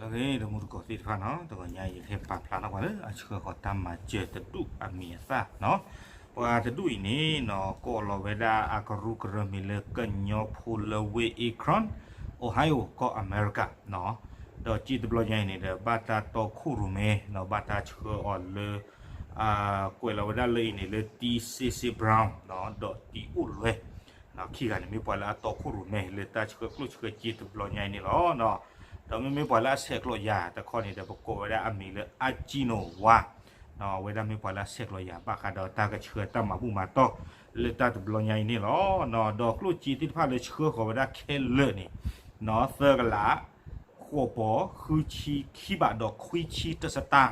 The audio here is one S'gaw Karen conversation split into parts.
လၢဂ့ၤ တမူတကိးသ့ၣ်တဖၣ်နီၤ, တဂီၤညါအံၤ ယကဟဲပာ်ဖျါထီၣ်ပှၤလၢအဆှၢဃီၤတၢ်မၤစၢၤတဒူၣ်အမံၤအသၣ်နီၤ. ပှၤတဒူၣ်အံၤန့ၣ်နီၤ ကိးလီၤဝဲဒၣ်အကရူၢ်ကရၢမံၤလၢကညီဖိလၢဝ့ၢ် Akron, Ohio ကီၢ်အမဲရကၤနီၤ. ဒီးစ့တဘျီညါအံၤန့ၣ်ဒီး ဘၣ်တၢ်တီခိၣ်ရိၣ်မဲနီၤ, ဘၣ်တၢ်ဆှၢအီၤလၢ ကွဲးလီၤဝဲဒၣ်လၢအံၤန့ၣ် လၢတံစ့စ့ Brown နီၤ, ဒီးတံအိၣ်လွဲ ခံဂၤန့ၣ် မ့ၢ်ပှၤလၢအတီခိၣ်ရိၣ်မဲလၢတၢ်ဆှၢကျိၣ်ဆှၢစ့တဘျီညါအံၤန့ၣ်လီၤ. ဒီးမ့မ့ၢ်ပှၤလၢအဆဲးကျိးယၤတခီန့ၣ်ဒီး ပကိးဝဲဒၣ်အမံၤလၢ Akino Wa, ဝဲဒၣ်မ့ၢ်ပှၤလၢအဆဲးကျိးယၤ ဘၣ်ဃးဒီးတၢ်ကဆှၢတၢ်မၤဘူၣ်မၤတီၢ်လၢတၢ်တဘျီညါအံၤန့ၣ်လီၤ. ဒီးကျိၣ်စ့သ့ၣ်တဖၣ်လၢဆှၢဃီၤဝဲဒၣ်ခဲလၢာ်န့ၣ် သၢကလး ဃိးပီၤ ဃုဆံခံဘး ဒီးခွံဆံတစတၢ်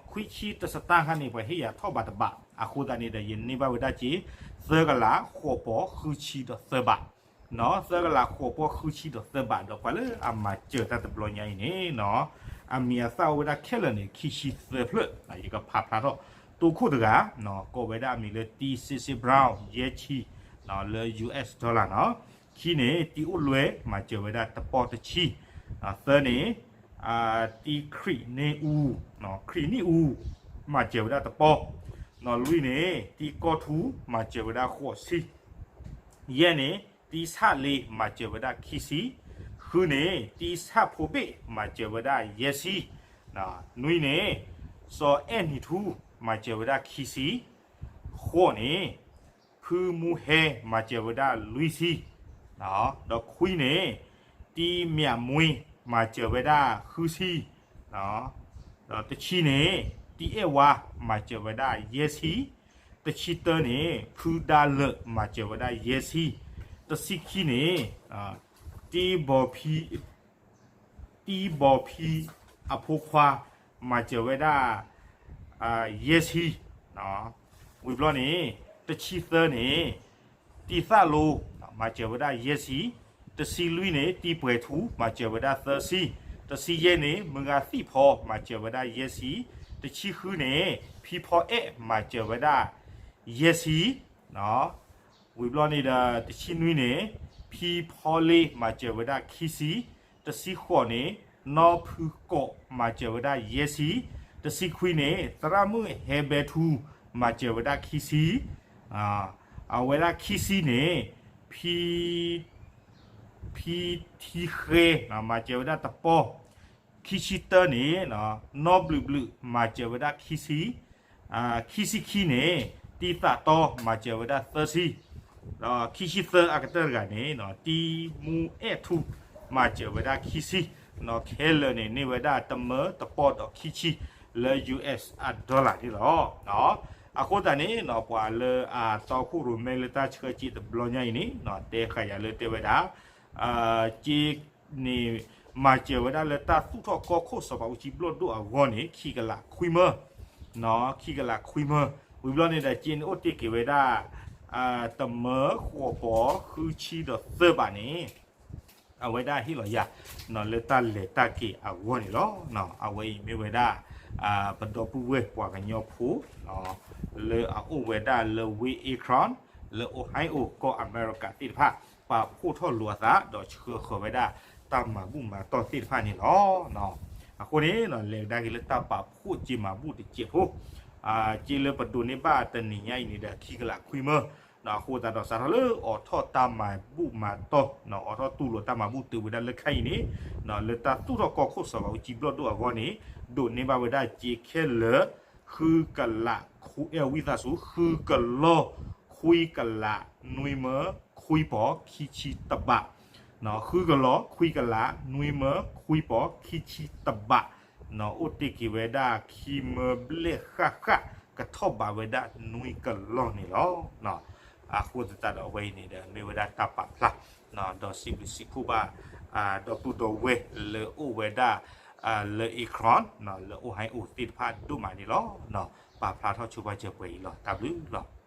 ခွံဆံတစတၢ်ခါန့ၣ် ပှၤဟ့ၣ်ယၤထီၣ်ဘးတဘး, အဃိသတးန့ၣ်ဒီး ယန့ၢ်ဘၣ်ဝဲဒၣ်စ့ သၢကလး ဃိးပီၤ ဃုဆံဒီးသၢဘး, သၢကလး ဃိးပီၤ ဃုဆံဒီးသၢဘး ဒီးပှၤလၢအမၤစၢၤတၢ်တဘျီညါအံၤန့ၣ် အမံၤအသၣ်အိၣ်ဝဲဒၣ်ခဲလၢာ်န့ၣ် ခံဆံသၢဖျၢၣ်, ယကဖးဖျါထီၣ် တိခိၣ်တဂၤ ကိးဝဲဒၣ်အမံၤလၢ တံစ့စ့ Brown ယဲၢ်ဆံ လၢ US dollar နီၤ. ခံန့ၣ် တံအိၣ်လွဲ မၤစၢၤဝဲဒၣ်တပီၢ်တဆံ, သၢန့ၣ် တံခရံာ်န့ၣ်အူ, ခရံာ်န့ၣ်အူ မၤစၢၤဝဲဒၣ်တပီၢ်, လွံၢ်န့ၣ် တံကီၢ်ထူ မၤစၢၤဝဲဒၣ်ဃိးဆံ, ယဲၢ်န့ၣ် တံဆၣ်လ့ မၤစၢၤဝဲဒၣ်ခံဆံ, ဃုန့ၣ် တံဆၣ်ဖိဘ့ၣ် မၤစၢၤဝဲဒၣ်ယဲၢ်ဆံ, နွံန့ၣ် စီၤအဲၣ်နံၤထူ မၤစၢၤဝဲဒၣ်ခံဆံ, ဃိးန့ၣ် ဖုမူဟဲ မၤစၢၤဝဲဒၣ်လွံၢ်ဆံ, ဒီးခွံန့ၣ် တံမၠးမွ့ မၤစၢၤဝဲဒၣ်ဃုဆံ, ဒီးတဆံန့ၣ် တံအဲၣ်ဝါ မၤစၢၤဝဲဒၣ်ယဲၢ်ဆံ, တဆံတၢန့ၣ် ဖုဒါလၢာ် မၤစၢၤဝဲဒၣ်ယဲၢ်ဆံ, တဆံခံန့ၣ် တံဘီဖံ တံဘီဖံအဖိခွါ မၤစၢၤဝဲဒၣ် ယဲၢ်ဆံ, ဝံၤဘျီန့ၣ် တဆံသၢန့ၣ် တံသၣ်လိ မၤစၢၤဝဲဒၣ်ယဲၢ်ဆံ, တဆံလွံၢ်န့ၣ် တံပှဲၤထူ မၤစၢၤဝဲဒၣ်သၢဆံ, တဆံယဲၢ်န့ၣ် မုၢ်ဂၤသံၣ်ဖီ မၤစၢၤဝဲဒၣ်ယဲၢ်ဆံ, တဆံဃုန့ၣ် ဖံဖီအဲၣ် မၤစၢၤဝဲဒၣ်ယဲၢ်ဆံ, ဝံၤဘျီန့ၣ်ဒီး တဆံနွံန့ၣ် ဖံဖီလ့ မၤစၢၤဝဲဒၣ်ခံဆံ, တဆံဃိးန့ၣ် နီဖုကိး မၤစၢၤဝဲဒၣ်ယဲၢ်ဆံ, တဆံခွံန့ၣ် သရၣ်မုၣ်ဟဲဘဲထူ မၤစၢၤဝဲဒၣ်ခံဆံ, အဝဲဒၣ်ခံဆံန့ၣ် ဖံ ဖံထံဃဲ မၤစၢၤဝဲဒၣ်တပီၢ်, ခံဆံတၢန့ၣ် နီဘျုးဘျုး မၤစၢၤဝဲဒၣ်ခံဆံ, ခံဆံခံန့ၣ် တံသးတီ မၤစၢၤဝဲဒၣ်သၢဆံ, ဒီးခံဆံသၢအကတၢၢ်တဂၤန့ၣ် တံမူအဲၣ်ထူ မၤစၢၤဝဲဒၣ်ခံဆံ, ခဲလၢာ်န့ၣ် န့ၢ်ဝဲဒၣ်တမၢတပီၢ်ဒီးခံဆံ လၢ US dollar န့ၣ်လီၤ. အဃိသတးန့ၣ် ပှၤလၢအတီခိၣ်ရိၣ်မဲလၢတၢ်ဆှၢစ့တဘျီညါအံၤန့ၣ် တဲဃာ်ယၤလၢတဲဝဲဒၣ် စ့န့ၣ် မၤစၢၤဝဲဒၣ်လၢတၢ်သူၣ်ထီၣ်ကီၢ်ခိၣ်စီၤပၤအူကၠံဘျီၣ်ဒိၣ်အဂီၢ်န့ၣ် ခံကလးခွံမၢ, ခံကလးခွံမၢ, ဝံၤဘျီန့ၣ်ဒီး စ့န့ၣ်အိၣ်တ့ၢ်က့ၤဝဲဒၣ် တမၢဃိးပီၤဃုဆံဒီးသၢဘးန့ၣ် အဝဲဒၣ်ဟ့ၣ်လီၤယၤ လၢတၢ်လဲၤတၢ်က့ၤအဂီၢ်န့ၣ်လီၤ. အဝဲအံၤမ့ၢ်ဝဲဒၣ် ပဒီပုၢ်ဝဲၢ်ပှၤကညီဖိ လၢအအိၣ်ဝဲဒၣ်လၢဝ့ၢ် Akron လၢ Ohio ကီၢ်အမဲရကၤသ့ၣ်တဖၣ် ပာ်ဖှိၣ်ထီၣ်လိာ်အသး ဒီးဆှၢဃီၤဝဲဒၣ်တၢ်မၤဘူၣ်မၤတီၢ်သ့ၣ်တဖၣ်န့ၣ်လီၤ. အဃိန့ၣ် လဲၤကဒါက့ၤလၢတၢ်ပာ်ဖှိၣ်စ့မၤဘူၣ်တစဲးဖိ, စ့လၢပဒိးန့ၢ်ဘၣ်တနံၤညါအံၤန့ၣ်ဒီး ခံကလးခွံမၢ, အဃိသတးဒီးစးထီၣ်လၢအိးထီၣ်တၢ်မၤဘူၣ်မၤတီၢ် အိးထီၣ်တူၢ်လိာ်တၢ်မၤဘူၣ်တုၤဝဲဒၣ်လၢခဲအံၤန့ၣ် လၢတၢ်သူၣ်ထီၣ်ကီၢ်ခိၣ်စီၤပၤအူကၠံဘျီၣ်ဒိၣ်အဂီၢ်န့ၣ် ဒိးန့ၢ်ဘၣ်ဝဲဒၣ်စ့ခဲလၢာ် ဃုကလး ဝံသးစူၤ ဃုကလီၢ် ခွံကလး နွံမၢ ခွံပီၤ ခံဆံတဘး, ဃုကလီၢ် ခွံကလး နွံမၢ ခွံပီၤ ခံဆံတဘး, အိၣ်တ့ၢ်က့ၤဝဲဒၣ်ခံမၢဘျဲၣ်ဃၣ်ဃၣ် ကထီၣ်ဘးဝဲဒၣ်နွံကလီၢ်န့ၣ်လီၤ. အဃိသတးဒီးအဝဲအံၤန့ၣ်ဒီး မ့ၢ်ဝဲဒၣ်တၢ်ပာ်ဖျါ ဒီးစံးဘျုးစံးဖှိၣ်ဘၣ် ဒီပုၢ်ဒီဝဲၢ်လၢအိၣ်ဝဲဒၣ် လၢ Akron လၢ Ohio သ့ၣ်တဖၣ်ဒိၣ်မးန့ၣ်လီၤ. ပာ်ဖျါထီၣ်ဆိပာ်စၢၤပှဲၤအံၤလီၤ. တၢ်ဘျုးလီၤ.